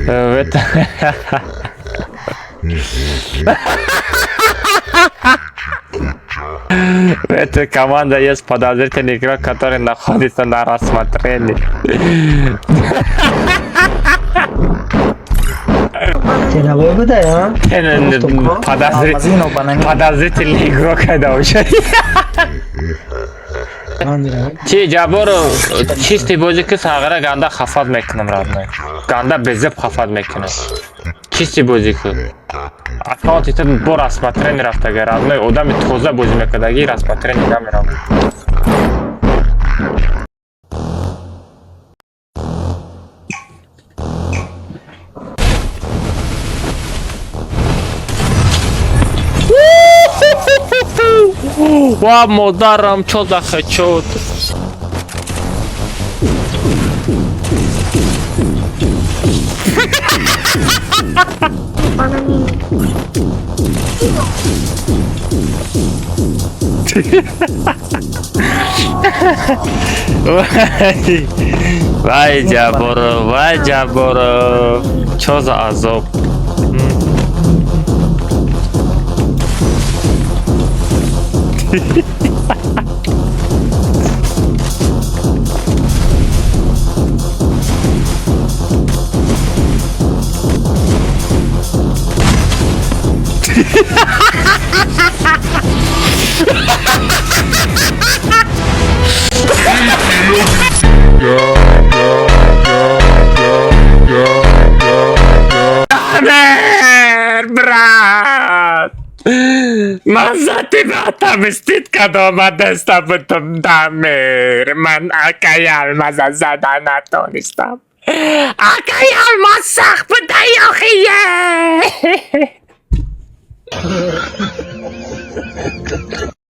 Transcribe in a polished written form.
В это. В этой команде есть подозрительный игрок, который находится на рассмотрении. Теновой буда, а? Алмазино банани. Подозрительный игрок это уже. Чи, Ҷабборов, чистый бозӣ ки, сағира ганда хафат мекунам, родной. Ганда безеб хафат мекунам. Чистый бозӣ ки. Аккаунти ту бо рассмотрение рафтага, родной, одами тоза бозӣ мекардаги рассмотрение намерав. Ва модарам, чо за хедшот? Вай, вай, Ҷабборов, вай, Ҷабборов, чо за азоб? Амир, брат! Ман за тебя отомстить кадома деста будум, Дамир. Ман акай Алмаза зада натонистам. Акай Алмаз сахт буда ёхие!